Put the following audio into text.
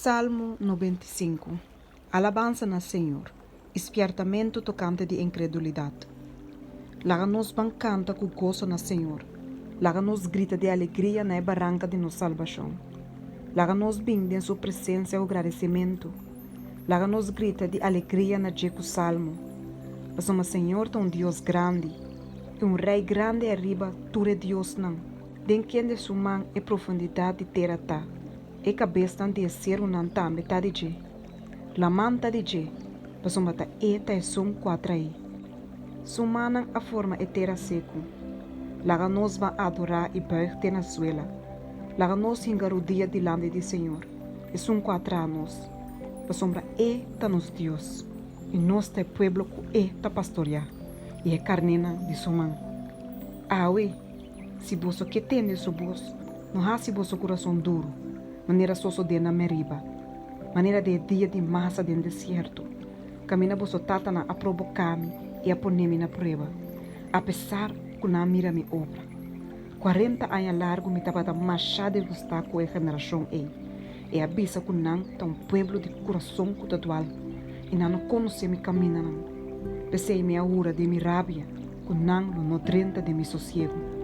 Salmo 95. Alabansa na Señor i spièrtamentu tokante di inkredulidat. Laga nos ban kanta ku goso na Señor, laga nos grita di alegria na e baranka di nos salbashon. Laga nos bin den su presensia ku gradisimentu, laga nos grita di alegria na dje ku salmo. Pasobra Señor ta un Dios grandi, i un Rei grandi ariba tur e diosnan, den kende su man e profundidat di tera ta, e kabesnan di e serunan tambe ta di dje. Laman ta di dje, pasobra ta e ta esun ku a traí. Su mannan a forma e tera seku. Laga nos ban adorá i buig te na suela. Laga nos hinka rudia dilanti di Señor, esun ku a traha nos, pasobra e ta nos Dios, i nos ta e pueblo ku e ta pastoriá i e karnénan di su man. Awe, si boso ke tende su bos, no hasi boso kurason duru, manera sosodé na Meriba, manera di e dia di Masa den desierto, kaminda boso tatanan a proboká mi i a pone mi na prueba, apesar ku nan a mira mi obra. Kuarenta aña largu mi tabata mashá disgustá ku e generashon ei i a bisa ku nan ta un pueblo di kurason ku ta dual i nan no konosé mi kamindanan. P'esei mi a hura den mi rabia ku nan lo no drenta den mi sosiegu.